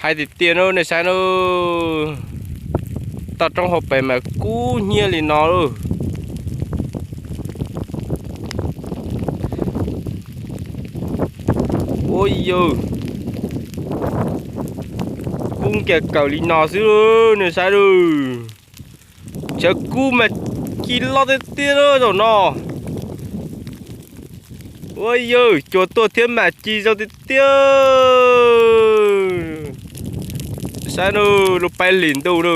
Hais tiag tiag na nej saib na, toj roob hauv pes mas kub hnyiab li no lauj. Ua yawg, kub nkaus kawg li no xwb nej saib lauj. Tshav kub mas ci loj tiag tiag zaum no. Ua yawg, cua tuaj thiab mas ci zoo tiag tiag. Saib na, lub paib hlis ntuj na,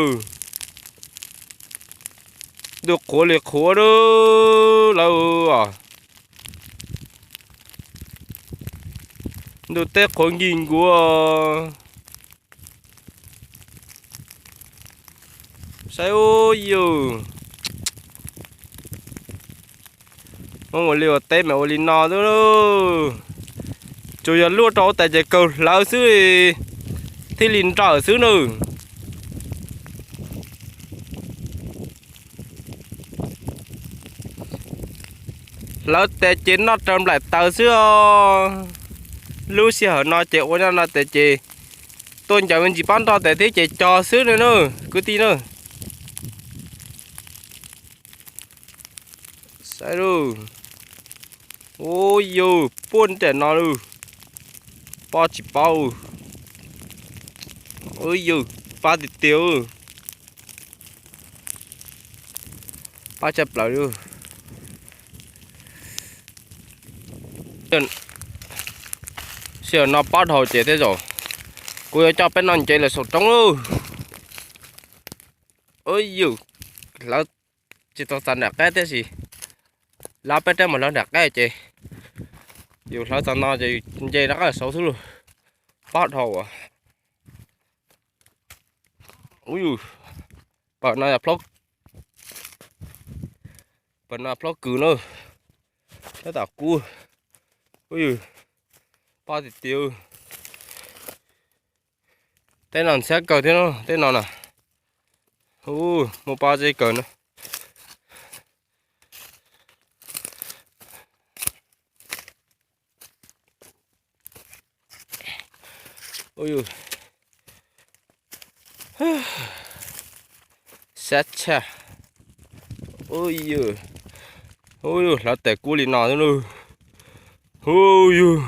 ntuj qhuav li qhuav na lawm. Ntuj teb qhuav nkig nkuav. Saib ua yawg, Hmoob ua liaj ua teb mas ua li no xwb. Tsuas yog luaj rau ua tas ces kawg hlawv xwb thiaj li nrawm xwb na. Hlawv tas ces noj raws nplaim taws xwb os. Lub sij hawm no ces ua noj no tas ces tuaj ncaws me ntsis pab nroj tas thiab ces cog xwb na kwv tij na. Saib lauj, ua yawg, puag nram no lauj, pab tsis paub. Ua yawg, pab tiag tiag, pab tshaj plaws li. Sij hawm no pab dhau ces tej zaum kuv yuav coj peb noj ntses lawm saum roob lauj. Ua yawg, hlawv tsis tau txog nram qab tiam sis lawv peb rab mus hlawv nram qab ces yus hlawv txog no ces nce rov qab saud xwb lauj. Pab dhau as. Ua yawg, pab no, pab no plhob kws na, tab tom kub. Ua yawg, pab tiag tiag. Tej no ntxhiab kawg thiab no, tej no na. Ua, muaj pab zeb kawg na. Ua yawg, sab tshaj. Ua yawg, ua yawg, hlawv tas kub li no xwb lauj. Ua yawg,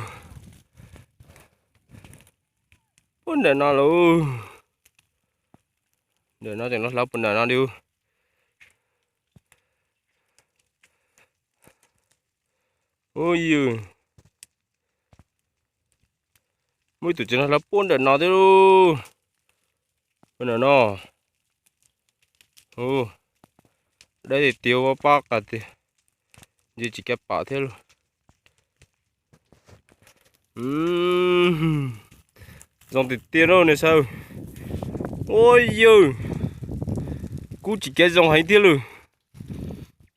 puag nram no lauj. Nram no tseem hlawv puag nram no li. Ua yawg, muaj ib tug tseem hlawv puag nram no thiab lauj. Puag nram no. Deb tiag tiag, pab qas tiag, ntshe tsis kav pam thiab lauj. Zoo tiag tiag na nej saib. Ua yawg, kub tsis kav zoo heev thiab lauj.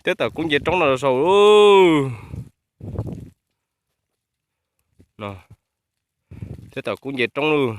Tab tom kub nce roob no saud. Tab tom kub nce roob lauj.